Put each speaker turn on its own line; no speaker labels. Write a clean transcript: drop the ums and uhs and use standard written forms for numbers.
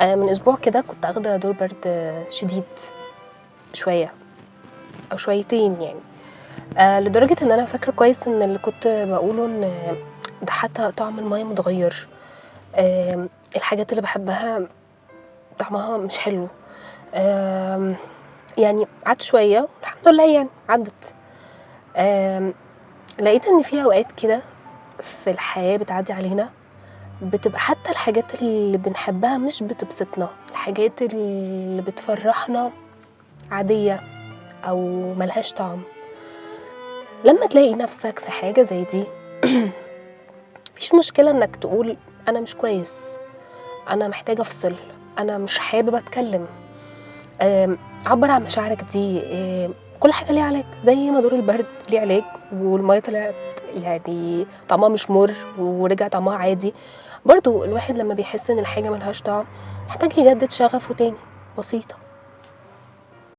من أسبوع كده كنت آخدة دور برد شديد شوية أو شويتين يعني، لدرجة إن أنا فاكرة كويس إن اللي كنت باقوله إن ده حتى طعم المَيّة متغيّر، الحاجات اللي باحبها طعمها مش حلو، يعني قعدت شوية والحمد لله يعني عدِّت. آمم، لقيت إن في أوقات كده في الحياة بتعدّي علينا بتبقى حتى الحاجات اللي بنحبها مش بتبسطنا، الحاجات اللي بتفرّحنا عادية أو ما لهاش طعم. لمّا تلاقي نفسك في حاجة زي دي ما فيش مشكلة إنك تقول أنا مش كويس، أنا محتاج أفصل، أنا مش حابب أتكلم. عبّر عن مشاعرك دي، كل حاجة ليها علاج، زي ما دور البرد ليه علاج والمَيّة طلعت يعني طعمها مش مُر ورجع طعمها عادي، برضه الواحد لمّا بيحس إن الحاجة ما لهاش طعم محتاج يجدد شغفه تاني، بسيطة.